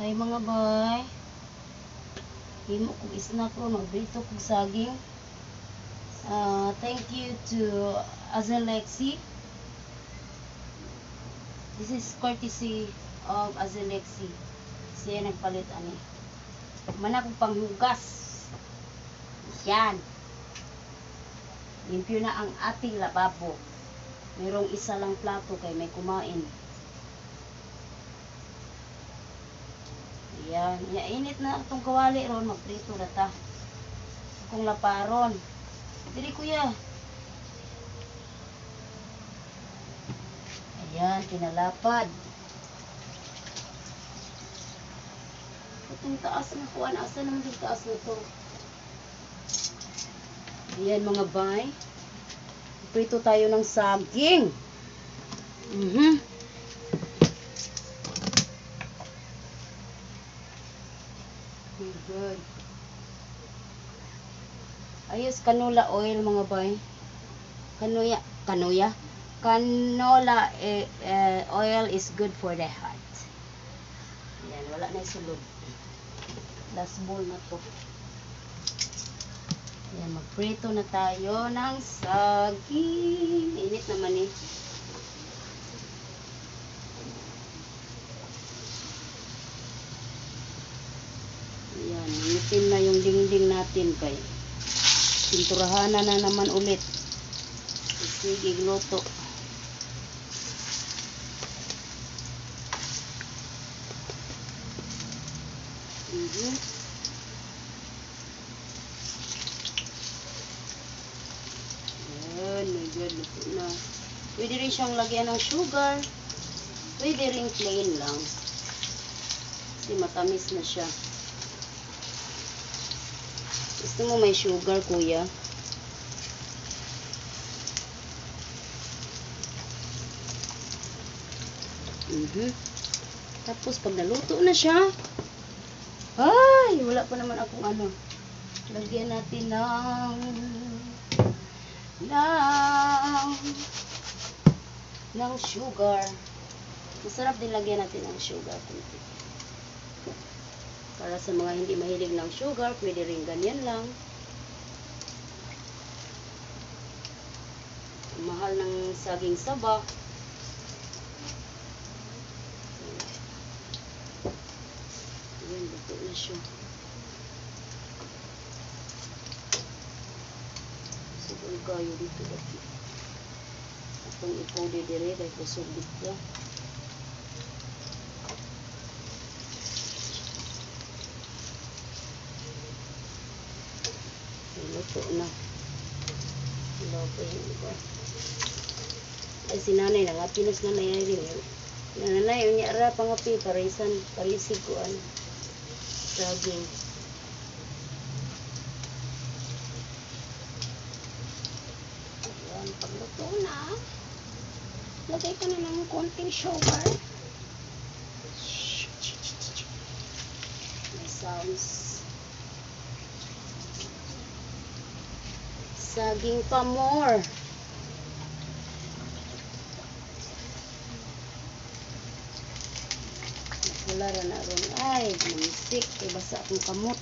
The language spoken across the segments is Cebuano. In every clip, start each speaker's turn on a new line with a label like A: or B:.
A: Ay, mga bay. Himo kog snack ron, magprito kog saging. Thank you to Azelexi. This is courtesy of Azelexi. Siya nagpalit ani. Mana kong panghugas. Yan. Limpyo na ang ating lababo. Merong isa lang plato kay may kumain. Ayan. Ya, init na itong kawali ron. Magprito na ta. Kung laparon. Dili, kuya. Ayan, pinalapad. Itong taas na kuan. Asa naman yung taas na to? Ayan, mga bay. Prito tayo ng saging. My God. Ayos, canola oil, mga bay. Kanoya, kanoya. Canola oil is good for the heart. Ayan, wala na sulod. Last bowl na to. Ayan, magprito na tayo ng saging. Init naman eh. Ayan, ngitim na yung dingding natin kay pinturahan na naman ulit. Sige, luto. Ayan, my God, luto na. Pwede rin siyang lagyan ng sugar. Pwede rin plain lang. Kasi matamis na siya. Gusto mo may sugar, kuya? Tapos, pag naluto na siya, ay, wala pa naman akong ano. Lagyan natin ng sugar. Masarap din lagyan natin ng sugar konti. Para sa mga hindi mahilig ng sugar, pwede rin ganyan lang. Ang mahal ng saging saba. Ayan, luto na siya. Siguro kayo dito dati. Atong ikaw dire kay kusog dito. Luto na. Luto yung iba. Ay, si nanay, nangapinas nanay ay rin. Nanay, unya ra pangapi, parisan, parisig ko ano. Saging. Ayan, pagluto na, lagay ka na ng konting sugar. May sounds. Saging pa more. Wala ra na ron. Ay, mamisik. Kay basa akong kamot.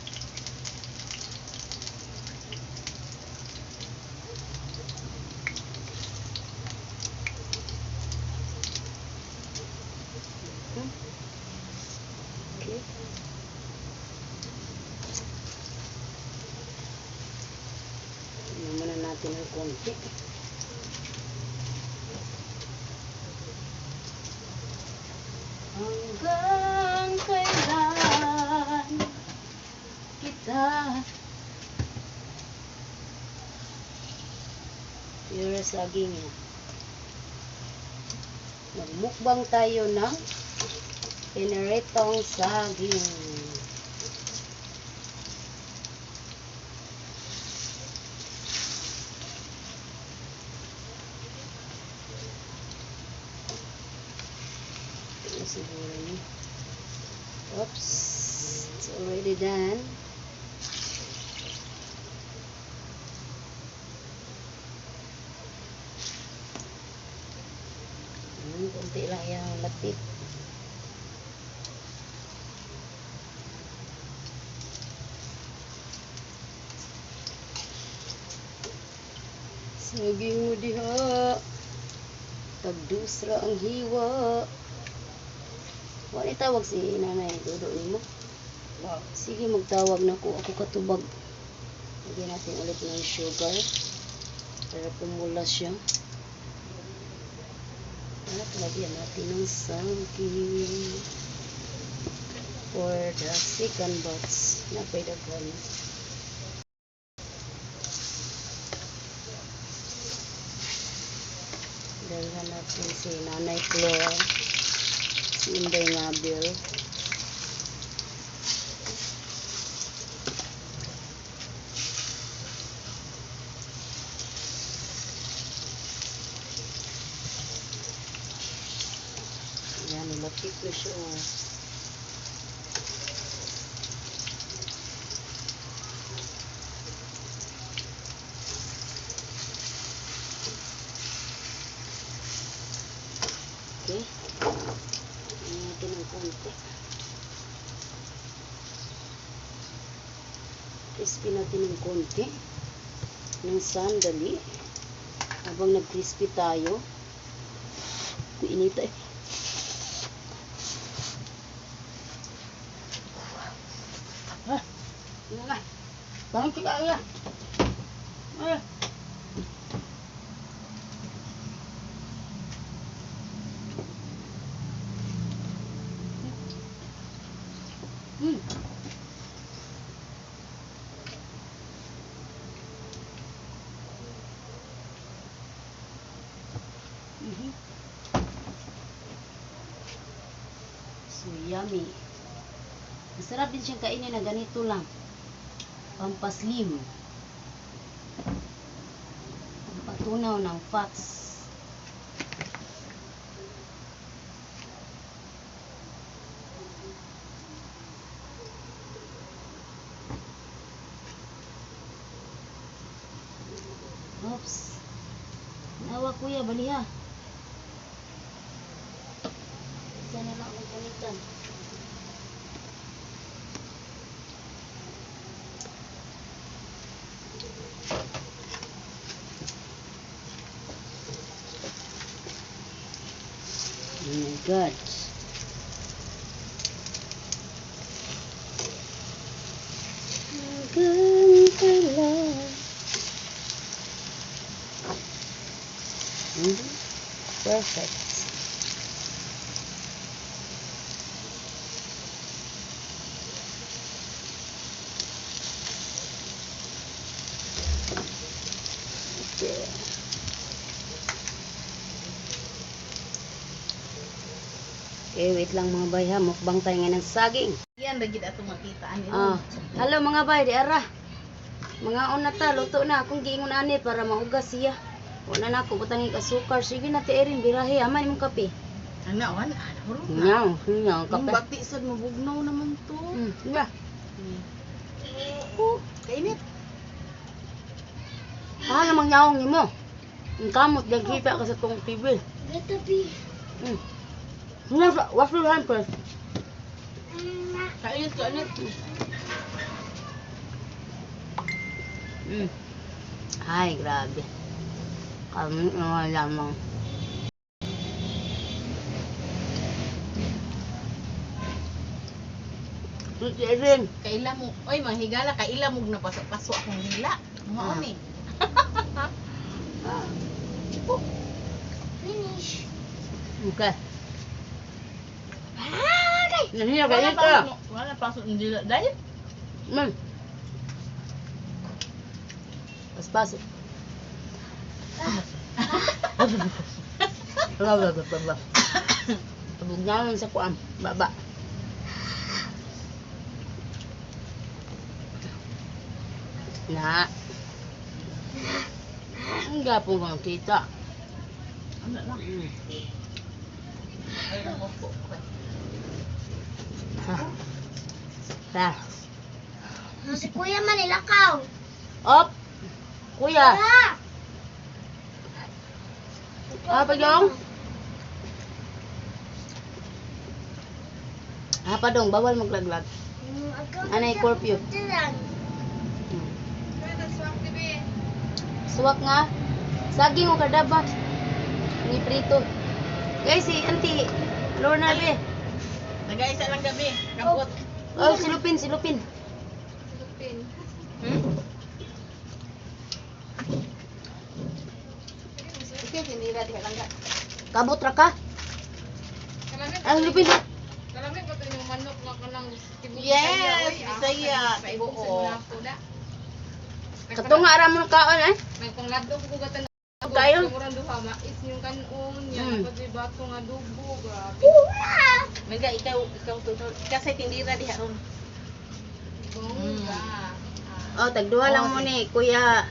A: Okay. Tingnan muna natin ng konti. Hanggang kailan kita pure saging yan. Magmukbang tayo ng piniritong saging. Ito siguro ni. Oops, it's already done. Kunti lang yung lapit. Saging mo diha. Tagdusra ang hiwa. Wala tawag si Nanay Dodo nimo. Sige, magtawag na ko. Ako katubag. Lagyan natin ulit ng sugar para pumula siya. At lagyan natin ng saging for the second batch na daghan. Dalhan natin si Nanay Flor, si Inday Mabel. Ayan, nilapit na siya. Oh. Okay. Lagyan natin ng konti. Crispy natin ng konti. Ng sandali. Habang nag-crispy tayo. Inita eh. Ah, ano na? Bakit ka kaya? Ah. So yummy. Masarap din siyang kainin na ganito lang. Pampaslim. Pampatunaw ng fats. Oops. Nawa kuya, baliha. Isa na lang akong punitan. Oh my God. Hanggang kailan? Perfect. Okay. Okay, wait lang mga bay ha. Mukbang tayo ngayon ng saging.
B: Yan ra gid ato makita ani.
A: Ah, hello mga bay, di ara. Mga una ta, luto na akong giingon ani para mahugas siya. Wala na ako butangig asukar. Sige na ti Erin, birahe aman imong kape.
B: Ana wan ana hurot na.
A: Nyaw, nyaw
B: Yung
A: kape.
B: bati sad mabugnaw naman to.
A: Yeah.
B: Oh, kainit.
A: Ah, namang yaong nimo. Ang kamot nagkita ka sa tong TV.
C: Gatabi.
A: Nasa, wash your hand first.
B: Kainit kainit.
A: Ay, grabe. Kami nga lamang. Si Erin.
B: Kaila mo, oy manghigala kaila mo na paso-paso akong dila. Mao ni.
C: Finish.
A: Okay. Nahiya ka
B: Wala
A: ka.
B: paso, wala paso ng dila dai.
A: Man. Paspaso. Blah, blah, blah, blah, blah. Pabugnawan sa kuam. Baba. Na. Ang gapong kong kita.
B: Ano lang. Ay mo po.
A: Ha. Ha.
C: Si Kuya Manilakaw.
A: Op! Kuya!
C: Tara!
A: Ah, padong? Ah, padong, bawal maglaglag. Anay, curfew. Suwak nga. Saging o kadaba. Ni prito. Guys, si Auntie Lorna be.
B: Nag-aisa lang gabi. Kapot.
A: Oh, silupin, silupin.
B: Hmm? Okay, tinira diha lang ga.
A: Kabot ra ka. Ang lupin ha.
D: Kalami ba ito yung manok nga kanang tibok
B: Yes,
D: Bisaya,
B: Bisaya,
D: oy, ah,
B: tibuok.
D: sa na.
A: Katong nga ara mo kaon eh.
D: May pangladlo ko gatan.
A: Kayo?
D: Murang duha mais yung kanon niya
A: Mm.
D: mm. bato nga dugo grabe.
B: Mega ikaw to. Kasi tindira diha ron.
D: Bongga.
A: Oh, tagduha lang mo ni kuya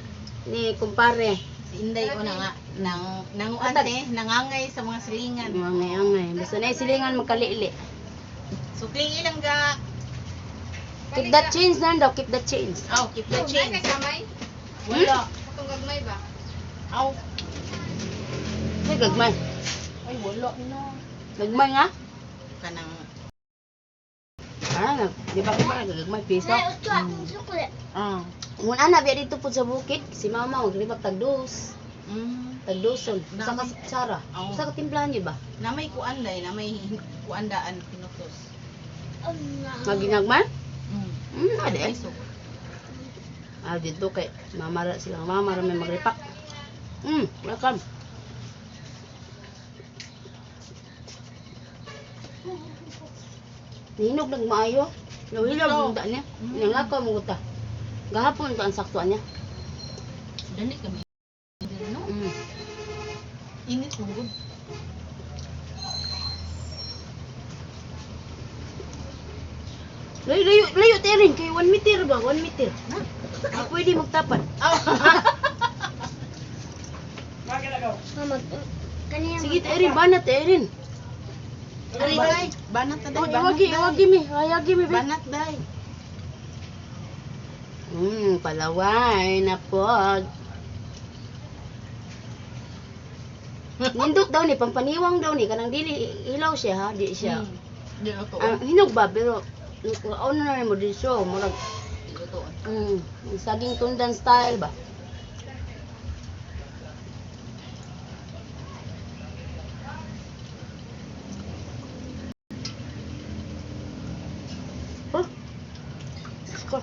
A: ni kumpare.
B: Si Inday o na nga nang nanguan
A: Atag.
B: eh, nangangay sa mga silingan.
A: Mga angay. Basta na silingan magkalili.
B: Sukling ilang ga.
A: Keep that change nan daw, keep that change.
B: Aw, keep the
D: Ay,
B: change.
D: kay kamay.
B: Wala.
D: Katong gagmay ba?
B: Aw.
A: Ay, gagmay.
B: Ay, wala na.
A: Gagmay nga.
B: Kanang
A: Ah, di ba ko ba gagmay piso?
C: Nay, usto akong sukli.
B: ah.
A: Muna na biya dito po sa bukid, si mama maglibak tagdos. Tagdoson. Usa ka sara.
B: Oo.
A: Usa ka timplahan yun ba?
B: Na may kuan day, na may kuan daan pinutos.
C: Oh, no.
A: Maginagman?
B: Mm.
A: Ade.
B: Piso.
A: Ah, dito kay mama ra sila. Mama ra may magripak. Welcome. Nihinog nagmaayo. Nahilaw
B: Ito.
A: mo ta niya. Nangakaw mo ta. Gahapon to ang sakto niya.
B: Dali kami. No? Init mong gud.
A: Layo, layo, layo terin kay 1 meter ba? 1 meter. Di pwede magtapat.
B: Aw.
C: Mama, kanina.
A: Sige terin, banat terin.
B: Ari day, banat na day,
A: Oh,
B: banat
A: iwagi,
B: day.
A: iwagi mi, hayagi mi. Be.
B: Banat day.
A: Palaway na pod. Nindot daw ni, pampaniwang daw ni, kanang dili, hilaw siya ha, di siya.
B: Di luto.
A: Ah, hinog ba, pero, ano na mo di siya, murag,
B: Di luto.
A: saging tundan style ba? Huh? Diyos ko.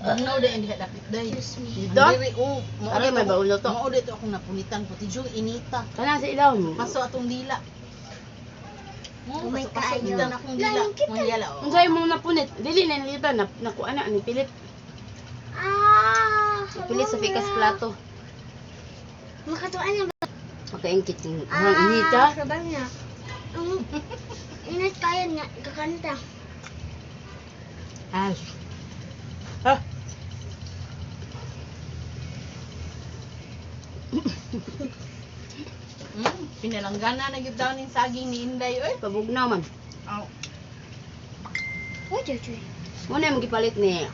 B: Bugnaw day ang diha dapit day.
C: Excuse me.
A: Dito?
B: Ang diri oh, mao
A: Ari,
B: dito
A: may baon na to.
B: Mao dito akong napunitan puti jud inita.
A: Kana sa ilaw mo.
B: Paso atong dila.
C: Oh my
B: paso
C: God.
B: kita na akong dila.
C: Lain kita.
B: Mga yala, oh.
A: Unsa imong napunit? Dili na nilita na nakuha na ni pilit.
C: Ah,
A: Pilit sa pikas plato.
C: Makatuan na ba?
A: Makaingkit yung
C: Ah,
A: inita.
C: Sabang na. Ang init kaya nga, kakanta.
A: Ah. Ah.
B: Pinalanggana na gyud daw ning saging ni Inday oy.
A: Pabugnaw man.
B: Aw.
C: Uy, uy, uy.
A: Muna yung gipalit ni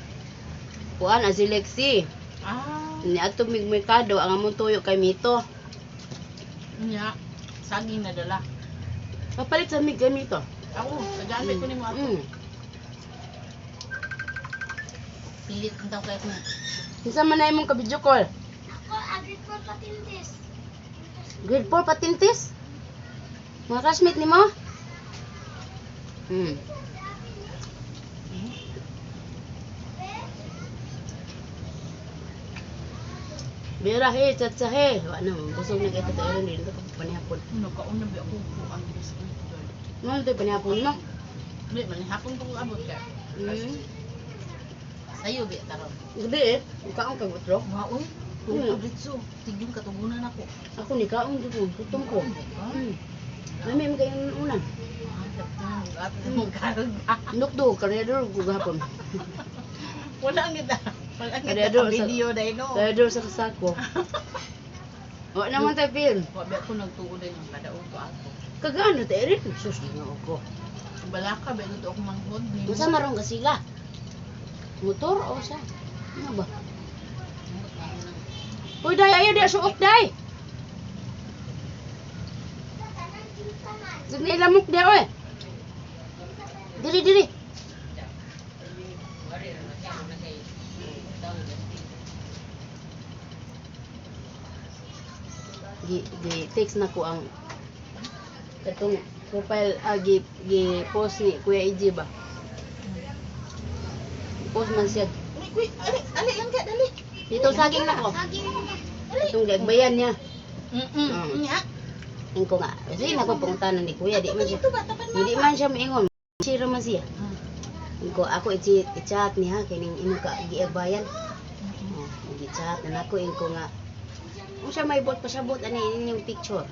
A: Kuan Azilexi.
B: Ah.
A: Ni ato mig merkado ang among tuyo kay Mito.
B: Nya, saging na dala.
A: Papalit sa mig kay Mito.
B: Ako, tagaan ko nimo ato. Pilit ang taw kay kung
A: Kinsa man na imong ka-video call?
C: Ako, agad ko patintis.
A: Grade 4 patintis? Mga classmate nimo? Bira he, tsatsa he. Wa na, busog na kita tayo rin dito panihapon.
B: nakauna ba ako ko ang Diyos ko.
A: Ano ito panihapon mo?
B: Di man hapon ko abot ka. Sayo bi taron.
A: Gabi eh, kaon kag utro.
B: Wa oy.
A: Ano?
B: Ano ritso? Tigyong katugunan ako.
A: Ako ni kaon dito, gutom ko. Lami man kayong unan. Nukdo, karedor ko gahapon.
B: Wala ang kita. Wala ang kita
A: Karedor sa-
B: video dahil no.
A: Karedor sa kasako. Wa naman tayo film.
B: Wa ba ako nagtuo dahil ng kadaog ko ato.
A: Kagano tayo rin? Sus, ginoo ko.
B: Balaka ba ito ako manghod ni.
A: Unsa maron ka sila? Motor o sa? Ano ba? Uy, day, ayaw di, suok, day! Sige na ilamok day, oy! Diri, diri! Gi-text na ko ang katong profile, gi gi post ni Kuya EJ ba. Post man siya.
B: Uy, kuy, ali, ali lang ka, dali.
A: Dito saging na ko.
C: Saging mo ba?
A: Itong giagbayan niya.
B: Nya.
A: Ingko nga. Kasi na ko pangutanan ni Kuya, di man siya.
B: Dito ba tapan
A: Hindi
B: mama.
A: man siya moingon. Sira man siya. Ingko ako i-chat niya kining imo ka giagbayan. Oh, gi-chat na nako, ingko nga. Unsa may bot pasabot ani inyong picture?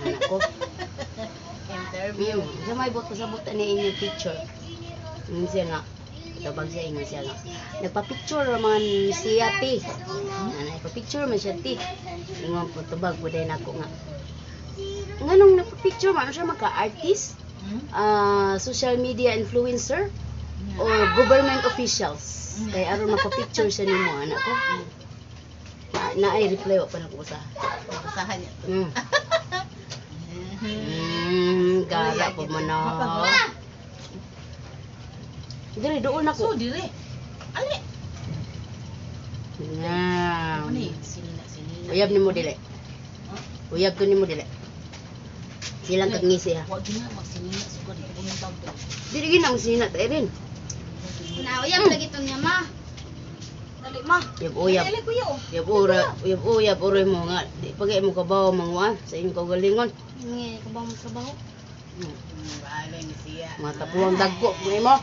A: Anak ko.
B: Interview.
A: Unsa may bot pasabot ani inyong picture? Ingon siya nga. Tabag siya, ingon siya nga. Nagpa-picture man siya ti. Ana, nagpa-picture man siya ti. Ingon po tubag po din ako nga. Nganong nagpa-picture man siya, maka-artist, social media influencer or government officials? Kay aron mapa-picture siya nimo, anak ko. Na ay reply wa pa na ko sa.
B: Basahan niya.
A: Gara po man na. Dili doon
B: So,
A: ako.
B: dire. Ali.
A: Nga.
B: Ano eh? Sinina, sinina.
A: Uyab nimo dili. Uyab to nimo dili. Silang kagngisi ha.
B: Wa gina magsinina sugod ito kung tawag to.
A: Dili gina ang sina ta rin.
D: Nauyab lagi to niya, ma. Dali, ma.
A: Uyab uyab.
B: Ali, ali, kuya oh.
A: Uyab ura, uyab uyab uroy mo nga. Di pa kay mo kabaw manguan sa inyong kaugalingon.
D: Nga ko ba mo trabaho?
B: Bahala ni siya.
A: Mga tapuang dagko mo imo.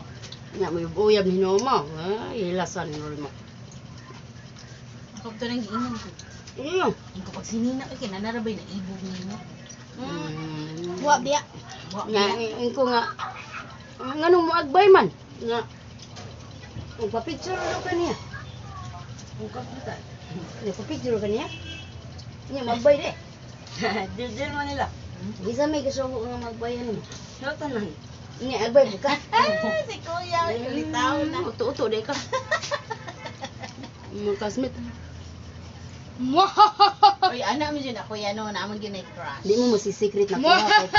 A: Nga mo uyab ni mo. Ay, hilasan ro mo.
B: Ako to nang giingon ko.
A: Iyo.
B: Ang kapag sinina kay kinanarabay na ibog nimo.
D: Wa biya.
B: Wa
A: Nga ko nga nganong mo agbay man nga magpa-picture ro ka niya. Nagpa-picture ka niya. Niya magbay de.
B: Dil man nila.
A: Bisa may kasugo nga magbayan mo. Tanan. Niya agbay buka.
B: Ah, si kuya, ulitaw na.
A: Uto-uto de ka. Mga classmate,
B: Oy, ana mo jud ako yan no, naamon gyud na crush.
A: di mo masisikret na kuha kay.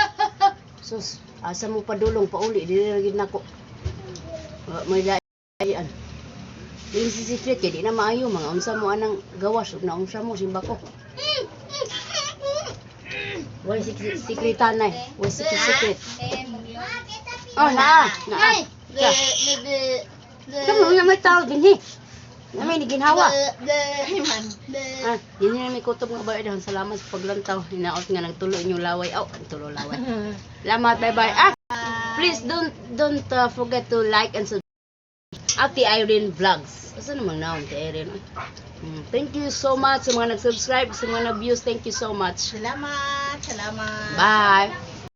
A: Sus, asa mo padulong pauli dili ra gid nako. Wa may daan. Dili si secret kay di na maayo mga unsa mo anang gawas ug naunsa mo simba ko. Wala si sekretan nay. Wala si secret.
D: Eh, mo gyud.
A: Oh, naa, naa.
C: Ay!
A: Ka. Kamo nga may tao dinhi. Na may ginhawa.
B: Ay man.
A: Ah, dinhi na may kutob nga bayad. Salamat sa paglantaw. Hinaot nga nagtulo inyong laway. Aw, ang tulo laway. Salamat, bye-bye. Ah, please don't forget to like and subscribe. Ate Irene Vlogs. Asa naman naon Ate Irene? Thank you so much sa mga nag-subscribe, sa mga nag-views. Thank you so much.
B: Salamat, salamat.
A: Bye.